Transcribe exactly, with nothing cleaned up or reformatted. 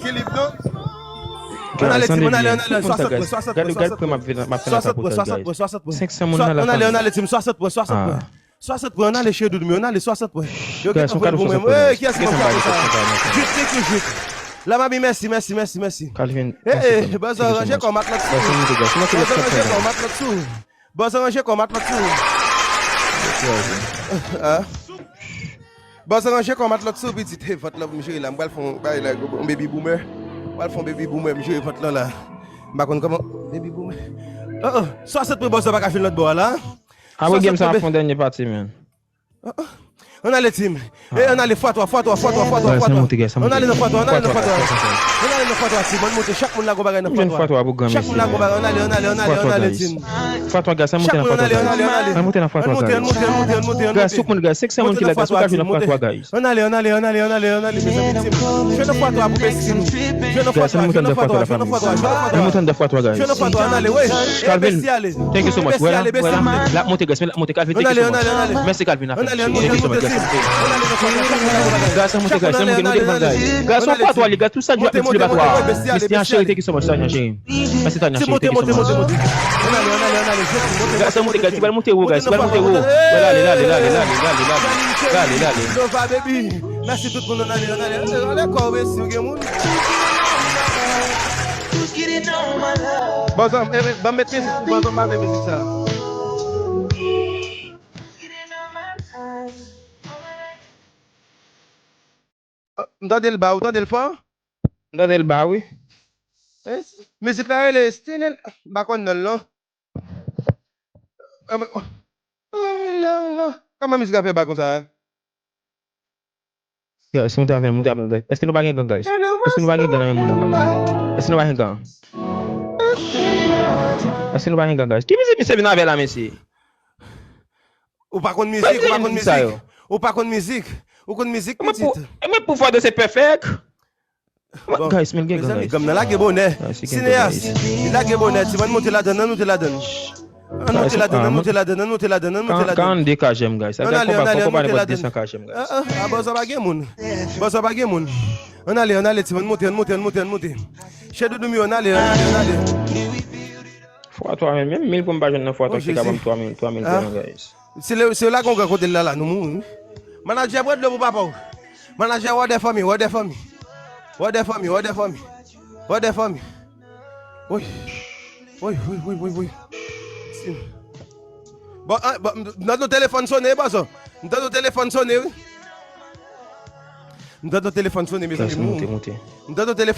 Ekilib non. Ann ale, timoun, ann ale, ann ale, swasant pwen, swasant pwen, swasant pwen, swasant pwen, swasant pwen, swasant pwen, swasant pwen. Ann ale, ann ale, timoun, swasant pwen, swasant pwen. Swasant pwen, ann ale, cheri doudou m yo, ann ale, swasant pwen. Yo gentan pran pou mwen. Ey, kiyès ki konn sa? Jwit, thank you, Jwit. La, mami, mèsi, mèsi, mèsi, mèsi. Calvin, ey, ey, bòzò, ranje kò, matlòt sou. Bòzò, ranje kò, matlòt sou. Bòzò, ranje kò, matlòt sou. Ah. Bòzò, ranje kò, matlòt sou, pitit. Hey, vant lan pou m jere la. M pral fè yon bagay la, yon baby boomer. M pral fè yon baby boomer, m jere vant lan la. M pa konn kòman. Baby boomer. Oh, oh. Swasant pwen, bòzò pa ka fin lòt bò a la. Apre game sa, ap fè yon dènye pati, man. Ann ale, team. E, ann ale, fwa twa, fwa twa, fwa twa, fwa twa, fwa twa. Ann ale nan fwa twa, ann ale nan fwa twa. Ann ale nan fwa twa, team. Ann monte, chak moun la gon bagay nan fwa twa. Chak moun la gon bagay, ann ale, ann ale, ann ale, ann ale, team. Fwa twa, guys, ann monte nan fwa twa, guys. Ann monte nan fwa twa, guys. Ann monte, ann monte, ann monte, ann monte. Guys, tout moun, guys, senk san moun ki la, guys, ou ka jwenn nan fwa twa, guys. Ann ale, ann ale, ann ale, ann ale, ann ale, mezanmi, team. Jwenn nan fwa twa pou bèsi nou. Jwenn nan fwa twa, jwenn nan fwa twa, jwenn nan fwa twa, jwenn nan fwa twa. Ann monte nan fwa twa, guys. Jwenn nan fwa twa, ann ale, wi. Calvin, thank you so much. Wè la, wè la. L ap monte, guys, l ap monte, Calvin, thank you so much. Mèsi, Calvin, thank you so much, guys. Guys, ann monte, guys, ann monte, nou devan, guys. Guys, se yon fwa twa li, guys, tout sa djòl ap di li pa twa. Mister Chéri, thank you so much, Tanya Chéri. Mèsi, Tanya Chéri, thank you so much. Guys, ann monte, guys, li pral monte wo, guys, li pral monte wo. L ale, l ale, l ale, l ale, l ale, l ale, l ale. Nova baby. Mèsi tout moun, ann ale, ann ale, ann ale, ann ale, kò w, mèsi, ou gen moun. Bòzò, eh, eh, ban m met mizik pou bòzò, m pa vle mizik sa. M tande l ba, ou tande l fò? M tande l ba, wi. Eh, mizik la rele Still in, m pa konn non l non. Kòman mizik la fè ba konsa? Yo, si nou ta fè, nou ta fè, èske nou pa gen gang, guys? Èske nou pa gen gang nan men moun nan? Èske nou pa gen gang? Èske nou pa gen gang, guys? Ki mizik misye vin avè la, mesye? Ou pa konn mizik, ou pa konn mizik. Ou pa konn mizik. Ou konn mizik, pitit. E mwen pou fwa de se pèfèk. Bon, guys, men gen gang, mezanmi, gang nan lage bonè. Sineyas, li lage bonè, ti, ann monte ladann, ann monte ladann. Ann monte ladann, ann monte ladann, ann monte ladann, ann monte ladann. Karannde ka jèm, guys. Ann ale, ann ale, ann monte ladann. Ah, ah, ah, bòzò pa gen moun. Bòzò pa gen moun. Ann ale, ann ale, ti, ann monte, ann monte, ann monte, ann monte. Chè doudou m yo, ann ale, ann ale, ann ale. Fwa twa, men menm mil pou m pa jwenn nan fwa twa ki ka ban m twa mil, twa mil goud, guys. Se le, se la gon gran kote l la, la, nou mouri, wi. Manadjè, pran dlo pou papa w. Manadjè, wè de fanmi, wè de fanmi. Wè de fanmi, wè de fanmi. Wè de fanmi. Woy. Woy, woy, woy, woy, woy. Si. Bon, ah, bon, m, m tande yon telefòn sonnen, bòzò. M tande yon telefòn sonnen, wi. M tande yon telefòn sonnen, mezanmi. Guys, monte, monte. M tande yon telefòn